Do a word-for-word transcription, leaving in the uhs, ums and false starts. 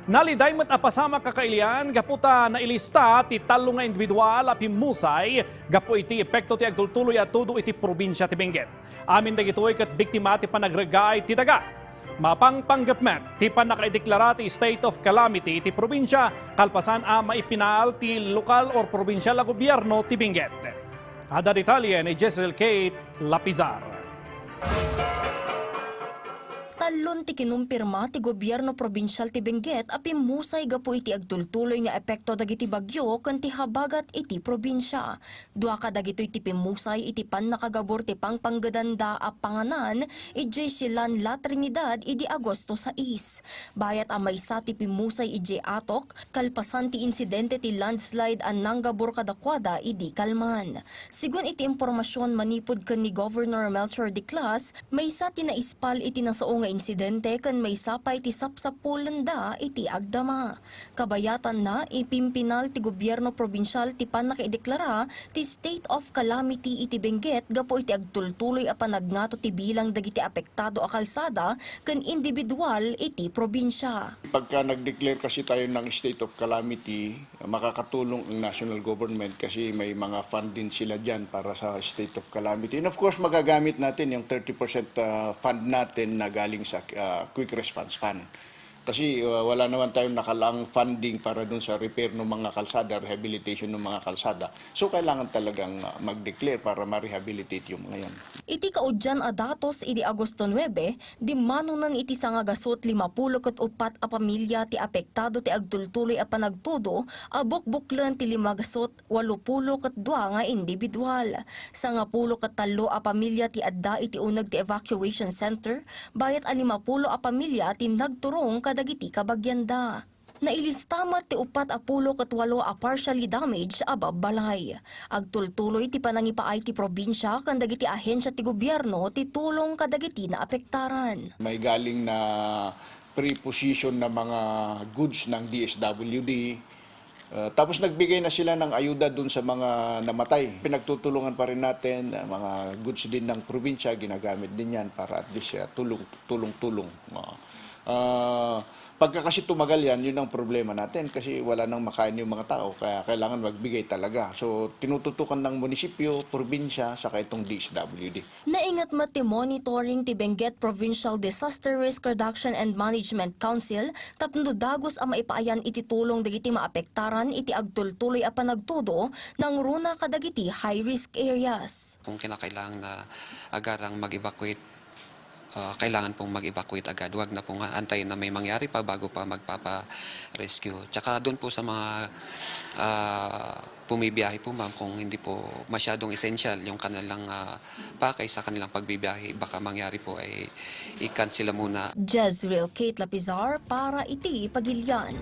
Naliday met a pasamak a kailian gapu ta nailista ti tallo nga individual a pimmusay gapu iti epekto ti agtultuloy a tudo iti probinsia ti Benguet. Amin dagitoy ket biktima ti panagreggaay ti daga. Mapangpanggep met ti pannakaideklara ti state of calamity iti probinsia kalpasan a maipinal ti lokal or probinsial a gobierno ti Benguet. Adda detalye ni Jezreel Kate Lapizar. Tallon ti kinumpirma ti gobierno probinsial ti Benguet a pimmusay gapu iti agtultuloy nga epekto dagiti bagyo ken ti habagat iti probinsia. Dua kadagitoy ti pimmusay iti pannakagabur ti pangpanggedanda a panganan idiay Silan, La Trinidad idi Agosto sais. Bayat a maysa ti pimmusay idiay Atok, kalpasan ti insidente ti landslide a nanggabur kadakuada idi kalman. Segun iti impormasion manipud ken ni Governor Melchor Declas, maysa ti naispal iti nasao nga insidente ken maysa pay ti sapsapulenda iti agdama. Kabayatanna, ipimpinal ti gobierno probinsial ti pannakaideklara ti state of calamity iti Benguet gapu iti agtultuloy a panagngato ti bilang dagiti apektado a kalsada ken individual iti probinsia. Pagka nag-declare kasi tayo ng state of calamity, makakatulong ang national government kasi may mga fund din sila dyan para sa state of calamity. And of course, magagamit natin yung thirty percent, ah, fund natin na galing sa, ah, Quick Response Fund. Kasi, ah, wala naman tayong nakalaang funding para dun sa repair ng mga kalsada, rehabilitation ng mga kalsada. So, kailangan talagang, ah, mag-declare para ma-rehabilitate yung mga yan. Iti kaudyan a datos, idi Agosto nuebe, dimmanonan iti sangagasut limapulo ket uppat a pamilya ti apektado ti agtultuloy a panagtudo a bukbuklen ti limagasut walupulo ket dua nga individual. Sangapulo ket tallo a pamilya ti adda iti uneg ti evacuation center, bayat a limapulo a pamilya ti nagturong kadagiti kabagianda. Nailista met ti uppat a pulo ket walo a partially damaged a babbalay. Agtultuloy ti panangipaay ti probinsia ken dagiti ahensia ti gobierno ti tulong kadagiti naapektaran. May galing na preposition na mga goods ng D S W D. Uh, tapos nagbigay na sila ng ayuda dun sa mga namatay. Pinagtutulungan pa rin natin, uh, mga goods din ng probinsya, ginagamit din yan para at least, uh, tulong, tulong-tulong. Uh, uh, pagka kasi tumagal yan, yun ang problema natin kasi wala nang makain yung mga tao, kaya kailangan magbigay talaga. So, tinututukan ng munisipyo, probinsya, saka itong D S W D. Nainget met ti monitoring ti Benguet Provincial Disaster Risk Reduction and Management Council tapno dagus a maipaayan iti tulong dagiti maapektaran iti agtultuloy a panagtudo nangruna kadagiti high-risk areas. Kung kinakailangan na agarang mag-evacuate, ah, kailangan pong mag-evacuate agad. Huwag na pong antayin na may mangyari pa bago pa magpapa-rescue. Tsaka doon po sa mga, ah, bumibiyahe po, ma'am, kung hindi po masyadong essential yung kanilang, ah, package sa kanilang pagbibiyahe, baka mangyari po ay i-cancel muna. Jezreel Kate Lapizar para iti Pagilian.